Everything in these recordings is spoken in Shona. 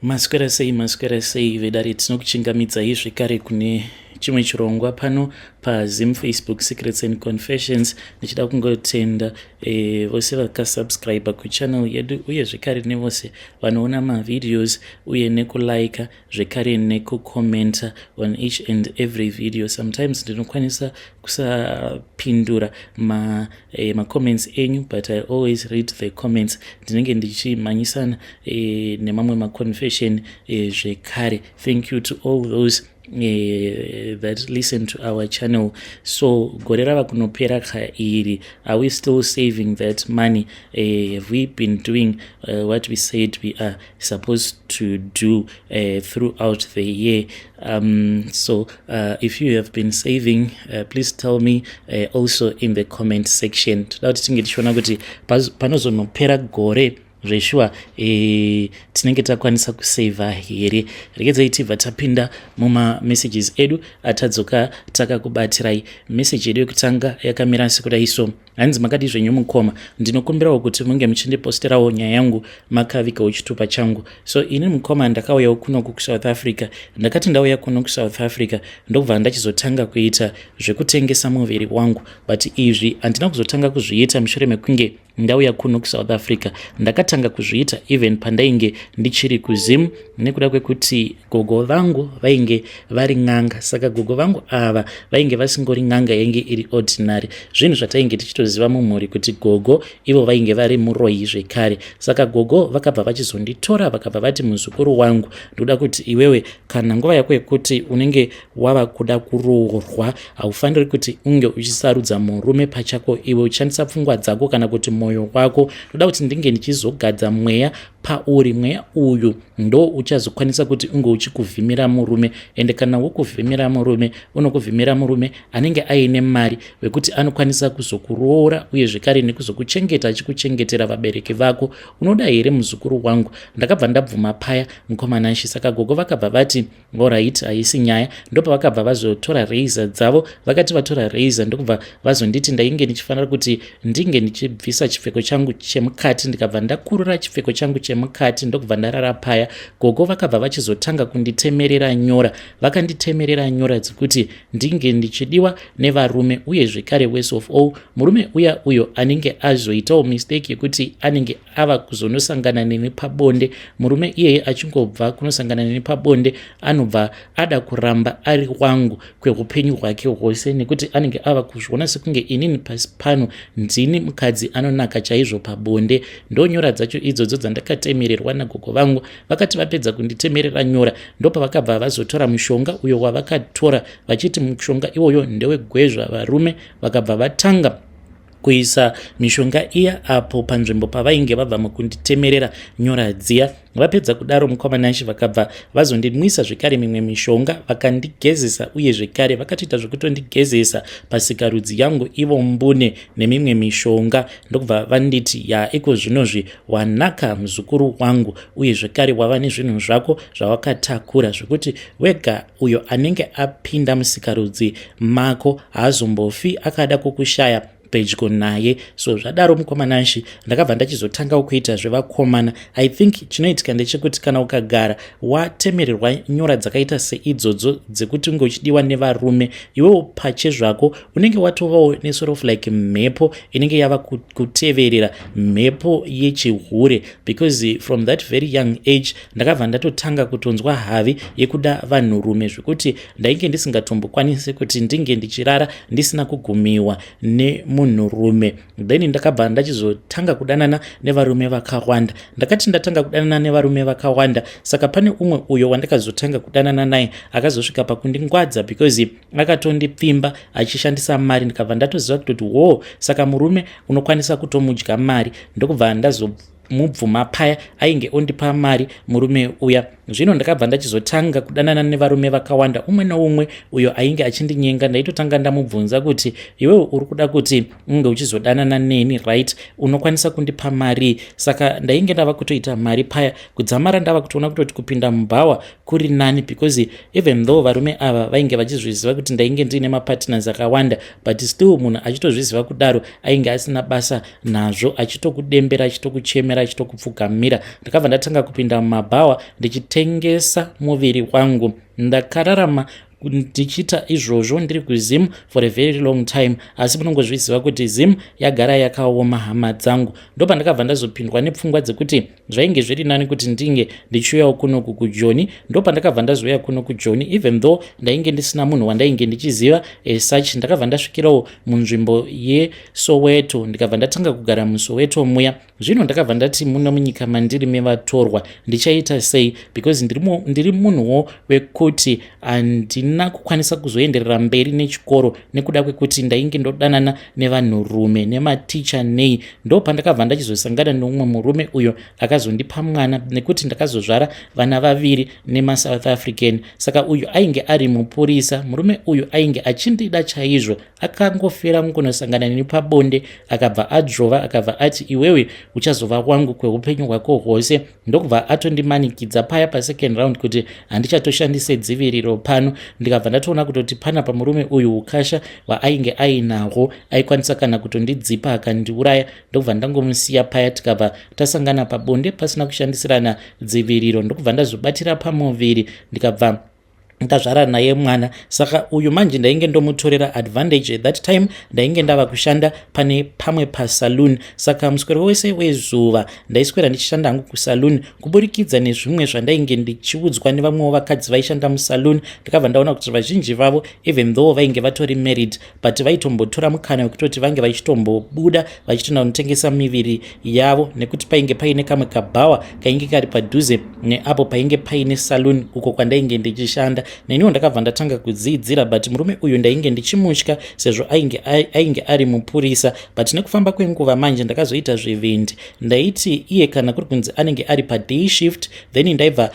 Maswera sei, maswera sei vedare, tinokuchingamidzai zvekare kune chimwe chirongwa pano paZim Facebook Secrets and Confessions. Ndichida kungotenda vose vakasubscribe kuchannel yedu uye zvekare nevose vanoona mavideos uye nekulika zvekare nekucommenta on each and every video. Sometimes ndinokwanisa kusapindura macomments enyu, but I always read the comments. Ndinenge ndichimhanyisana nemamwe maconfession zvekare. Thank you to all those that listen to our channel. So gore rava kunopera kairi. Are we still saving that money? Have we been doing what we said we are supposed to do throughout the year? So if you have been saving, please tell me also in the comment section. Toda kuti tinge tichiona kuti panozonopera gore zveshuwa tinenge takwanisa kusevha here. Regedzai tibva tapinda mumamessages edu atadzoka takakubatirai. Meseji yedu yekutanga yakamira sekudai so. Hanzi, "Makadi zvenyu mukoma? Ndinokumbirawo kuti munge muchindiposterawo nyaya yangu makavigawo chitupa changu. So ini mukoma ndakauyawo kunoku kuSouth Africa. Ndakati ndauya kuno kuSouth Africa, ndokubva ndachizotanga kuita zvekutengesa muviri wangu, but izvi handina kuzotanga kuzviita mushure mekunge ndauya kuno kuSouth Africa. Ndakatanga kuzviita even pandainge ndichiri kuZim, nekuda kwekuti gogo vangu vainge vari n'anga. Saka gogo vangu ava vainge vasingori n'anga yainge iri ordinary. Zvinhu zvatainge tichitoziva mumhuri kuti gogo ivo vainge vari muroyi zvekare. Saka gogo vakabva vachizonditora, vakabva vati, 'Muzukuru wangu, ndoda kuti iwewe kana nguva yako yekuti unenge wava kuda kuroorwa, haufaniri kuti unge uchisarudza murume pachako iwe uchishandisa pfungwa dzako kana kuti mwoyo wako. Ndoda kuti ndinge ndichizogadza mweya pauri. Mweya uyu ndo uchazokwanisa kuti unge uchikuvhimira murume, ende kana wokuvhimira murume, unokuvhimira murume anenge aine mari, wekuti anokwanisa kuzokuroora uye zvekare nekuzokuchengeta, achikuchengetera vabereki vako. Unoda here, muzukuru wangu?' Ndakabva ndabvuma paya, mukoma Nashi. Saka gogo vakabva vati, 'Alright, haisi nyaya.' Ndopavakabva vazotora razor dzavo. Vakati vatora razor, ndokubva vazonditi ndainge ndichifanira kuti ndinge ndichibvisa chipfeko changu chemukati. Ndikabva ndakurura chipfeko changu chemukati, ndokubva ndarara paya. Gogo vakabva vachizotanga kunditemerera nyora. Vakanditemerera nyora dzekuti ndinge ndichidiwa nevarume, uye zvekare, worst of all, murume uya uyo anenge azoitawo mistake yekuti anenge ava kuzonosangana neni pabonde, murume iyeye achingobva kunosangana neni pabonde, anobva ada kuramba ari wangu kweupenyu hwake hwose, nekuti anenge ava kuzviona sekunge inini pasi pano ndini mukadzi anonaka chaizvo pabonde. Ndonyora dzacho idzodzo dzandakatemererwa nagogo vangu. Vakati vapedza kunditemerera nyora, ndopavakabva vazotora mushonga uyo wavakatora vachiti mushonga iwoyo ndewegwezva varume. Vakabva vatanga kuisa mishonga iya apo panzvimbo pavainge vabva mukunditemerera nyora dziya. Vapedza kudaro, mukoma Nashi, vakabva vazondinwisa zvekare mimwe mishonga, vakandigezesa, uye zvekare vakatoita zvekutondigezesa pasikarudzi yangu ivo mbune nemimwe mishonga, ndokubva vanditi, 'Ya, iko zvinozvi wanaka, muzukuru wangu, uye zvekare wava nezvinhu zvako zvawakatakura, zvekuti wega uyo anenge apinda musikarudzi mako haazombofi akada kukushaya pedyo naye.' So zvadaro, mukoma Nashi, ndakabva ndachizotangawo kuita zvevakomana. I think chinoitika ndechekuti kana ukagara watemererwa nyora dzakaita seidzodzo dzekuti unge uchidiwa nevarume, iwewo pachezvako unenge watovawo nesort of like mhepo inenge yava kuteverera, mhepo yechihure, because from that very young age ndakabva ndatotanga kutonzwa havi yekuda vanhurume, zvekuti ndainge ndisingatombokwanisi kuti ndinge ndichirara ndisina kugumiwa nemunhurume. Then ndakabva ndachizotanga kudanana nevarume vakawanda. Ndakati ndatanga kudanana nevarume vakawanda, saka pane umwe uyo wandakazotanga kudanana naye akazosvika pakundingwadza, because akatondipfimba achishandisa mari. Ndikabva ndatoziva kutoti wo, saka murume unokwanisa kutomudya mari. Ndokubva ndazomubvuma paya, ainge ondipa mari murume uya. Zvino ndakabva ndachizotanga kudanana nevarume vakawanda. Umwe neumwe uyo ainge achindinyenga, ndaitotanga ndamubvunza kuti, 'Iwewe uri kuda kuti unge uchizodanana neni, right? Unokwanisa kundipa mari?' Saka ndainge ndava kutoita mari paya, kudzamara ndava kutoona kutoti kupinda mubhawa kuri nani, because even though varume ava vainge vachizviziva kuti ndainge ndiine mapartners akawanda, but still munhu achitozviziva kudaro ainge asina basa nazvo, achitokudembera, achitokuchemera. achitokuchemera, achitokupfugamira. Ndakabva ndatanga kupinda mumabhawa ndichitengesa muviri wangu. Ndakararama ndichiita izvozvo ndiri kuZim for a very long time, asi munongozviziva kuti Zim yagara yakaoma, hama dzangu. Ndopandakabva ndazopindwa nepfungwa dzekuti zvainge zviri nani kuti ndinge ndichiuyawo kunoku kuJoni. Ndopandakabva ndazouya kuno kuJoni, even though ndainge ndisina munhu wandainge ndichiziva such. Ndakabva ndasvikirawo munzvimbo yeSoweto, ndikabva ndatanga kugara muSoweto muya. Zvino ndakabva ndati, muno munyika mandiri mevatorwa ndichaita sei? Because ndiri munhuwo wekuti handina kukwanisa kuzoenderera mberi nechikoro nekuda kwekuti ndainge ndodanana nevanhurume, nematicha nei. Ndo pandakabva ndachizosangana neumwe murume uyo akazondipa mwana, nekuti ndakazozvara vana vaviri nemaSouth African. Saka uyu ainge ari mupurisa. Murume uyu ainge achindida chaizvo. Akangofera kungonosangana neni pabonde, akabva adzvova, akabva ati, "Iwewe uchazova wangu kweupenyu hwako hwose." Ndokubva atondimanikidza paya pasecond round kuti handichatoshandise dziviriro pano. Ndikabva ndatoona kutoti panapa murume uyu, ukasha hwaainge ainahwo, aikwanisa kana kutondidzipa akandiuraya. Ndokubva ndangomusiya paya, tikabva tasangana pabonde pasina kushandisirana dziviriro, ndokubva ndazobatira pamuviri, ndikabva ndazvara naye mwana. Saka uyu manje ndainge ndomutorera advantage. At that time ndainge ndava kushanda pane pamwe pasaloon. Saka muswero wese wezuva ndaiswera ndichishanda hangu kusaloon. Kuburikidza nezvimwe zvandainge ndichiudzwa nevamwewo vakadzi vaishanda musaloon, ndakabva ndaona kuti vazhinji vavo, even though vainge vatori married, but vaitombotora mukana wekutoti vange vachitombobuda vachitoenda kunotengesa miviri yavo, nekuti painge paine kamwe kabhawa kainge kari padhuze neapo painge paine saloon uko kwandainge ndichishanda. Neniwo ndakabva ndatanga kudziidzira, but murume uyu ndainge ndichimutya sezvo ainge ari mupurisa. But nekufamba kwenguva manje ndakazoita zvivindi. Ndaiti iye kana kuri kunzi anenge ari paday shift, then ndaibva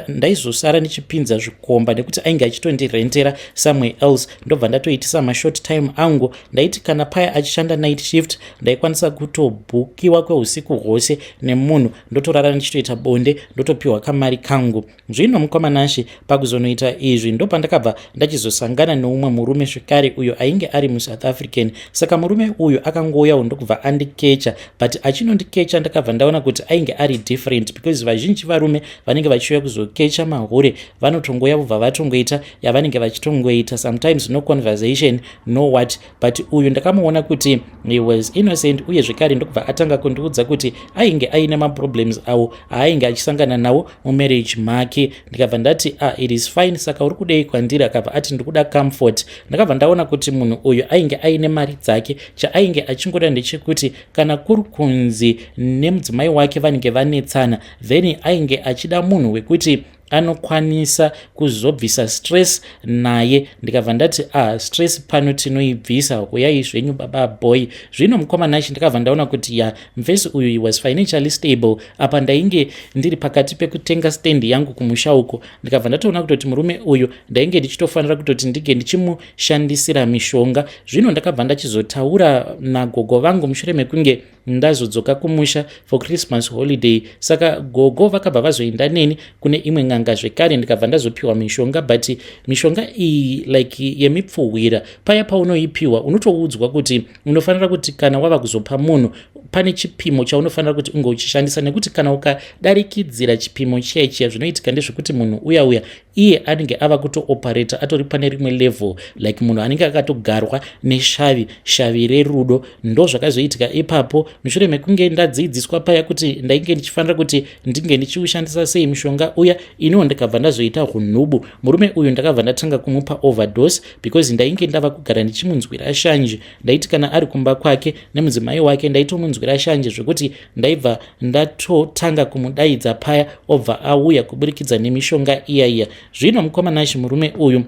ndaizosara ndichipinza zvikomba, nekuti ainge achitondirentera somewhere else. Ndobva ndatoitisa mashort time angu. Ndaiti kana paya achishanda night shift, ndaikwanisa kutobhukiwa kweusiku hwose nemunhu, ndotorara ndichitoita bonde, ndotopiwa kamari kangu. Zvino mukomanashe, pakuzonoita izvi, ndopandakabva ndachizosangana neumwe murume zvekare uyo ainge ari muSouth African. Saka murume uyu akangouyawo, ndokubva andikecha, but achinondikecha ndakabva ndaona kuti ainge ari different, because vazhinji varume vanenge vachiuya kuzokecha mahure vanotongoya vobva vatongoita yavanenge vachitongoita, sometimes no conversation, no what. But uyu ndakamuona kuti he was innocent. Uye zvekare ndokubva atanga kundiudza kuti ainge aine maproblems awo aainge achisangana nawo mumarriage make. Ndikabva ndati, "Ah, it is fine. Saka uri kudei kwandiri?" Akabva ati, "Ndikuda comfort." Ndakabva ndaona kuti munhu uyu ainge aine mari dzake. Chaainge achingoda ndechekuti kana kuri kunzi nemudzimai wake vanenge vanetsana, then ainge achida munhu wekuti anokwanisa kuzobvisa stress naye. Ndikabva ndati, "Ah, stress pano tinoibvisa. Uyai zvenyu, baba boy." Zvino mukomanachi, ndakabva ndaona kuti ya, mufesi uyu was financially stable. Apa ndainge ndiri pakati pekutenga stand yangu kumusha uko. Ndikabva ndatoona kutoti murume uyu ndainge ndichitofanira kutoti ndinge ndichimushandisira mishonga. Zvino ndakabva ndachizotaura nagogo vangu mushure mekunge ndazodzoka kumusha for Christmas holiday. Saka gogo vakabva vazoenda neni kune imwe n'anga zvekare, ndikabva ndazopiwa mishonga. But mishonga iyi, like yemipfuhwira, paya paunoipiwa unotoudzwa kuti unofanira kuti kana wava kuzopa munhu, pane chipimo chaunofanira kuti unge uchishandisa, nekuti kana ukadarikidzira chipimo chiya chiya, zvinoitika ndezvekuti munhu uya uya iye anenge ava kutooperata atori pane rimwe level, like munhu anenge akatogarwa neshavi, shavi rerudo. Ndo zvakazoitika ipapo. Mushure mekunge ndadzidziswa paya kuti ndainge ndichifanira kuti ndinge ndichiushandisa sei mishonga uya, iniwo ndikabva ndazoita hunhubu. Murume uyu ndakabva ndatanga kumupa overdose, because ndainge ndava kugara ndichimunzwira shanje. Ndaiti kana ari kumba kwake nemudzimai wake, ndaitomunzwira shanje zvekuti ndaibva ndatotanga kumudaidza paya, obva auya kuburikidza nemishonga iya iya. Zvino mukomanashi, murume uyu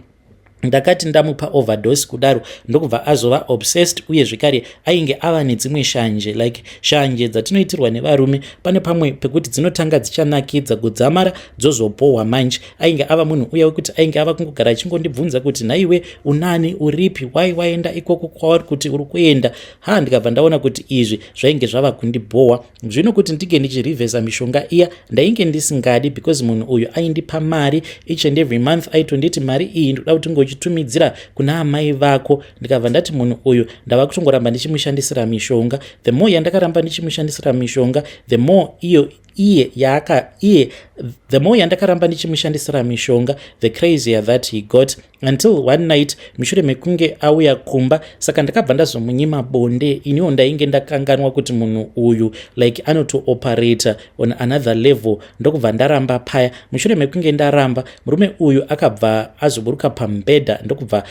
ndakati ndamupa overdose kudaro, ndokubva azova obsessed. Uye zvekare ainge ava nedzimwe shanje, like shanje dzatinoitirwa nevarume, pane pamwe pekuti dzinotanga dzichanakidza, kudzamara dzozobhohwa. Manje ainge ava munhu uya wekuti ainge ava kungogara achingondibvunza kuti, "Nhaiwe, unani? Uripi? Wai waenda ikoko kwauri kuti uri kuenda?" Ha, ndikabva ndaona kuti izvi zvainge zvava kundibhohwa. Zvino kuti ndinge ndichirivhesa mishonga iya, ndainge ndisingadi, because munhu uyu aindipa mari each and every month. Aitonditi, "Mari iyi ndoda kuti Uchitumidzira kuna amai vako. Ndikabva ndati munhu uyu ndava kutongoramba ndichimushandisira mishonga. The more yandakaramba ndichimushandisira mishonga, the more iyo iye yaaka iye the more yandakaramba ndichimushandisira mishonga, the crazier that he got, until one night, mushure mekunge auya kumba, saka ndakabva ndazomunyima bonde. Iniwo ndainge ndakanganwa kuti munhu uyu like anotooperata on another level. Ndokubva ndaramba paya. Mushure mekunge ndaramba, murume uyu akabva azoburuka pamubhedha, ndokubva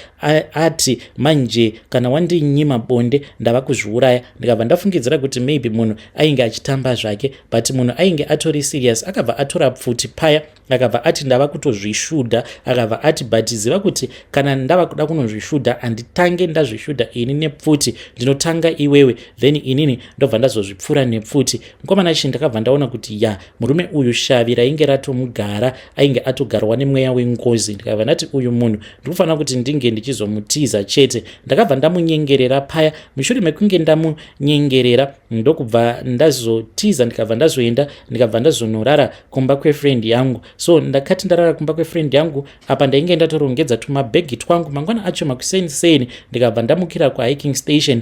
ati, "Manje kana wandinyima bonde, ndava kuzviuraya." Ndikabva ndafungidzira kuti maybe munhu ainge achitamba zvake, but munhu ainge atori serious. Akabva atora pfuti paya, akabva ati, "Ndava kutozvishudha." Akabva ati, "But ziva kuti kana ndava kuda kunozvishudha, handitange ndazvishudha ini nepfuti, ndinotanga iwewe, then inini ndobva ndazozvipfura nepfuti." Mukomana chi, ndakabva ndaona kuti ya, murume uyu shavi rainge ratomugara, ainge atogarwa nemweya wengozi. Ndikabva ndati uyu munhu ndikufanira kuti ndinge ndichizomutiza chete. Ndakabva ndamunyengerera paya. Mushure mekunge ndamunyengerera, ndokubva ndazotiza, ndikabva ndazoenda, ndikabva ndazonorara kumba kwefriend yangu. So ndakati ndarara kumba kwefriend yangu, apa ndainge ndatorongedza tumabhegi twangu. Mangwana acho makuseniseni, ndikabva ndamukira kuhiking station.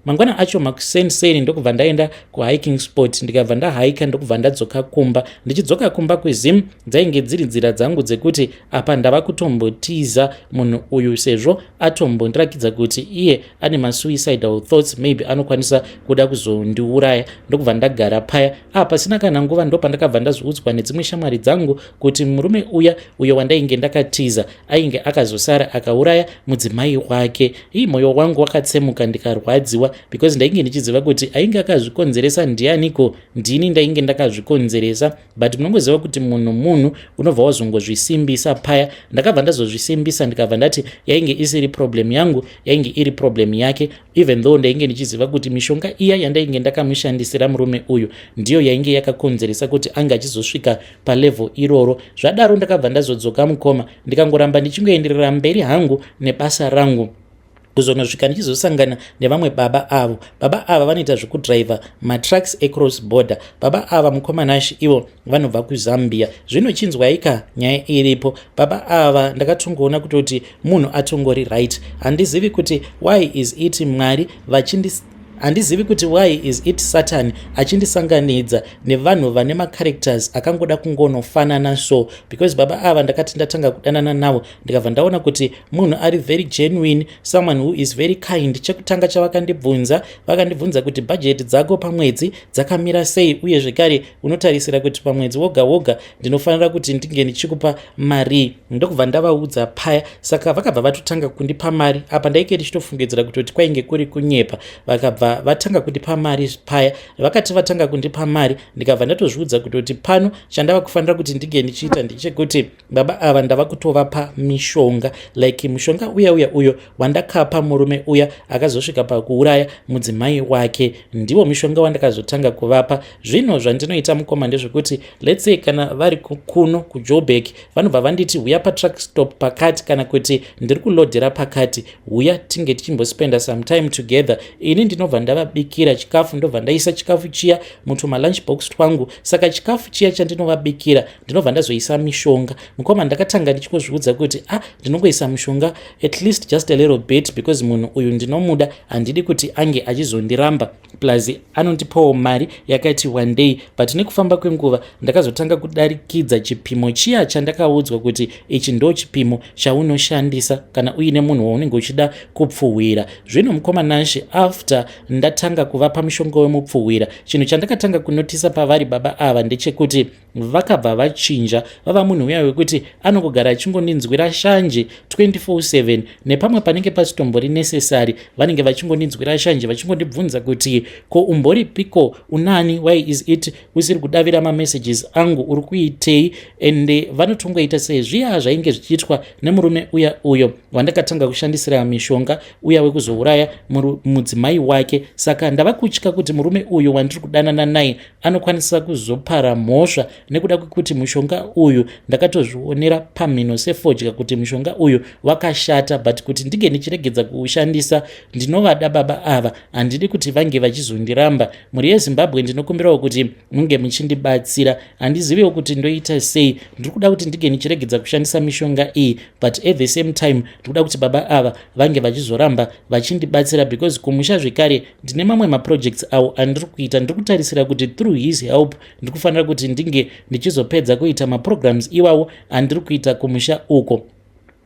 Mangwana acho makuseniseni, ndokubva ndaenda kuhiking spot, ndikabva ndahaika, ndokubva ndadzoka kumba. Ndichidzoka kumba kweZim, dzainge dziri nzira dzangu dzekuti apa ndava kutombotiza munhu uyu, sezvo atombondirakidza kuti iye ane masuicidal thoughts, maybe anokwanisa kuda kuzondiuraya. Ndokubva ndagara paya. A, pasina kana nguva, ndopandakabva ndazoudzwa nedzimwe shamwari dzangu kuti murume uya uyo wandainge ndakatiza ainge akazosara akauraya mudzimai wake. Ii, mwoyo wangu wakatsemuka, ndikarwadziwa, because ndainge ndichiziva kuti ainge akazvikonzeresa ndianiko. Ndini ndainge ndakazvikonzeresa, but munongoziva kuti munhu unobva wazongozvisimbisa paya. Ndakabva ndazozvisimbisa, ndikabva ndati yainge isiri problem yangu, yainge iri problem yake, even though ndainge ndichiziva kuti mishonga iya yandainge ndakamushandisira murume uyu ndiyo yainge yakakonzeresa kuti ange achizosvika palevel iroro. Zvadaro, ndakabva ndazodzoka, mukoma, ndikangoramba ndichingoenderera mberi hangu nebasa rangu, kuzonosvika ndichizosangana nevamwe baba avo. Baba ava vanoita zvekudhiraivha matrucks across border. Baba ava, mukomanashi, ivo vanobva kuZambia. Zvino chinzwaika nyaya iripo. Baba ava ndakatongoona kutoti munhu atongori right. Handizivi kuti why is it Mwari vachindis handizivi kuti why is it Satan achindisanganidza nevanhu vane macharacters akangoda kungonofanana so, because baba ava ndakati ndatanga kudanana navo, ndikabva ndaona kuti munhu ari very genuine, someone who is very kind. Chekutanga chavakandibvunza, vakandibvunza kuti, "Bhajeti dzako pamwedzi dzakamira sei? Uye zvekare unotarisira kuti pamwedzi woga woga ndinofanira kuti ndinge ndichikupa mari?" Ndokubva ndavaudza paya. Saka vakabva vatotanga kundipa mari. Apa ndainge ndichitofungidzira kutoti kwainge kuri kunyepa. Vakabva vatanga kundipa mari paya. Vakati vatanga kundipa mari, ndikabva ndatozviudza kutoti pano chandava kufanira kuti ndinge ndichiita ndechekuti baba ava ndava kutovapa mishonga, like mushonga uya uya uyo wandakapa murume uya akazosvika pakuuraya mudzimai wake. Ndiwo mishonga wandakazotanga kuvapa. Zvino zvandinoita, mukoma, ndezvekuti let's say kana vari kuno kuJoburg, vanobva vanditi, "Huya patruck stop pakati," kana kuti, "Ndiri kulodhera pakati, huya tinge tichimbospenda some time together." Ini ndinobva ndavabikira chikafu, ndobva ndaisa chikafu chiya mutumalunch box twangu. Saka chikafu chiya chandinovabikira, ndinobva ndazoisa mishonga. Mukoma, ndakatanga ndichingozviudza kuti, "Ah, ndinongoisa mushonga at least just a little bit, because munhu uyu ndinomuda, handidi kuti ange achizondiramba, plus anondipawo mari yakati one day." But nekufamba kwenguva, ndakazotanga kudarikidza chipimo chiya chandakaudzwa kuti ichi ndo chipimo chaunoshandisa kana uine munhu waunenge uchida kupfuhwira. Zvino, mukoma Nashe, after ndatanga kuvapa mushonga wemupfuhwira, chinhu chandakatanga kunotisa pavari baba ava ndechekuti vakabva vachinja, vava munhu uya wekuti anongogara achingondinzwira shanje 24/7. Nepamwe panenge pasitombori necessary, vanenge vachingondinzwira shanje, vachingondibvunza kuti, "Ko umboripiko? Unani? Why is it usiri kudavira mamessages angu? Uri kuitei?" Ende vanotongoita sezviya zvainge zvichiitwa nemurume uya uyo wandakatanga kushandisira mishonga, uya wekuzouraya mudzimai wake. vake. Saka ndava kutya kuti murume uyu wandiri kudanana naye anokwanisa kuzopara mhosva nekuda kwekuti mushonga uyu ndakatozvionera pamhino sefodya kuti mushonga uyu wakashata, but kuti ndinge ndichiregedza kuushandisa, ndinovada baba ava, handidi kuti vange vachizondiramba. Mhuri yeZimbabwe, ndinokumbirawo kuti munge muchindibatsira. Handiziviwo kuti ndoita sei. Ndiri kuda kuti ndinge ndichiregedza kushandisa mishonga iyi, but at the same time ndiri kuda kuti baba ava vange vachizoramba vachindibatsira, because kumusha zvekare ndine mamwe maprojects awo andiri kuita. Ndiri kutarisira kuti through his help ndiri kufanira kuti ndinge ndichizopedza kuita maprograms iwawo andiri kuita kumusha uko.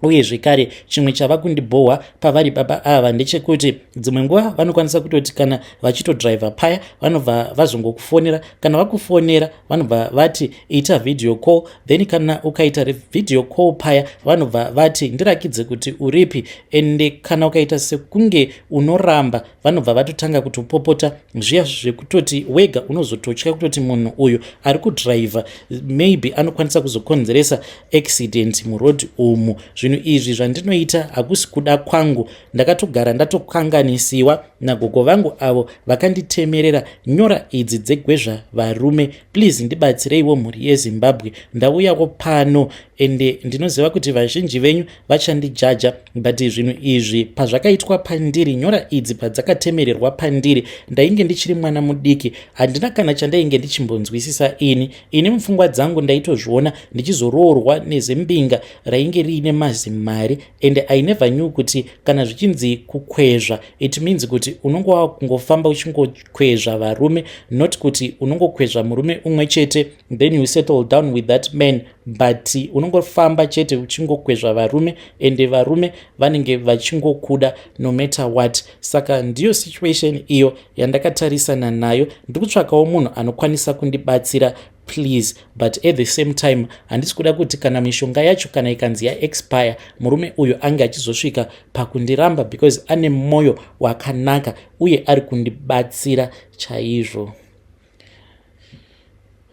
Uye zvekare chimwe chava kundibhohwa pavari baba ava ndechekuti dzimwe nguva vanokwanisa kutoti kana vachitodhiraivha paya, vanobva vazongokufonera. Kana vakufonera, vanobva vati ita video call. Then kana ukaita video call paya, vanobva vati ndirakidze kuti uripi. Ende kana ukaita sekunge unoramba, vanobva vatotanga kutopopota zviya zvekutoti wega unozototya kutoti munhu uyu ari kudhiraivha, maybe anokwanisa kuzokonzeresa accident muroad umu. Zvinhu izvi zvandinoita hakusi kuda kwangu. Ndakatogara ndatokanganisiwa nagogo vangu avo vakanditemerera nyora idzi dzegwezva varume. Please ndibatsireiwo, mhuri yeZimbabwe. Ndauyawo pano, ende ndinoziva kuti vazhinji venyu vachandijaja, but zvinhu izvi pazvakaitwa pandiri, nyora idzi padzakatemererwa pandiri, ndainge ndichiri mwana mudiki. Handina kana chandainge ndichimbonzwisisa ini. Ini mupfungwa dzangu ndaitozviona ndichizoroorwa nezembinga rainge riine mazimari, and I never knew kuti kana zvichinzi kukwezva, it means kuti unonge wakungofamba uchingokwezva varume, not kuti unongokwezva murume umwe chete, then you settle down with that man, but unongofamba chete uchingokwezva varume, ende varume vanenge vachingokuda no matter what. Saka ndiyo situation iyo yandakatarisana nayo. Ndiri kutsvakawo munhu anokwanisa kundibatsira, please, but at the same time handisi kuda kuti kana mishonga yacho kana ikanzi yaexpire, murume uyu ange achizosvika pakundiramba, because ane mwoyo wakanaka uye ari kundibatsira chaizvo.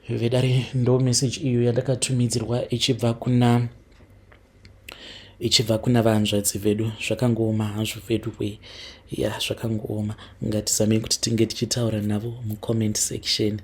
Vedare, ndo message iyo yandakatumidzirwa ichibva kuna vanzvadzi vedu. Zvakangooma hazvo vedu we. Ya, zvakangooma. Ngatizamei kuti tinge tichitaura navo mucomment section.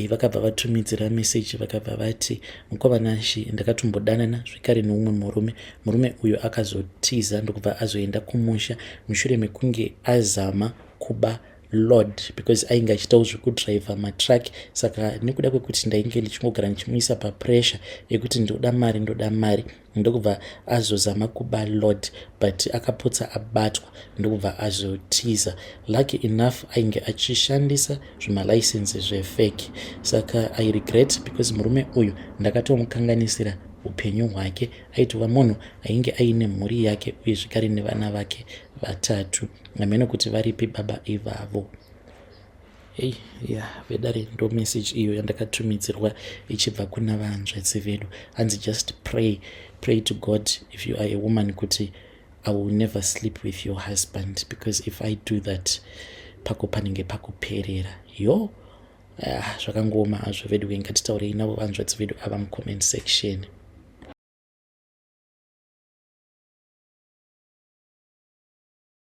Vakabva vatumidzira message, vakabva vati, "Mukoma Nashi, ndakatombodanana zvekare neumwe murume. Murume uyu akazotiza ndokubva azoenda kumusha mushure mekunge azama kuba load, because ainge achiitawo zvekudhiraivha matruck. Saka nekuda kwekuti ndainge ndichingogara ndichimuisa papressure yekuti ndoda mari, ndoda mari, ndokubva azozama kuba load, but akapotsa abatwa, ndokubva azotiza. Lucky enough ainge achishandisa zvimalicense zvefake. Saka I regret because murume uyu ndakatomukanganisira upenyu hwake. Aitova munhu ainge aine mhuri yake uye zvekare nevana vake vatatu. Hamene kuti varipi baba ivavo." Hei, ya, vedare, ndo message iyo yandakatumidzirwa ichibva kuna vanzvadzi vedu. Hanzi, "Just pray, pray to God if you are a woman kuti I will never sleep with your husband, because if I do that, pako panenge pakuperera." Yo, ah, zvakangooma hazvo vedu. Ngatitaurei navo vanzvadzi vedu ava mucomment section.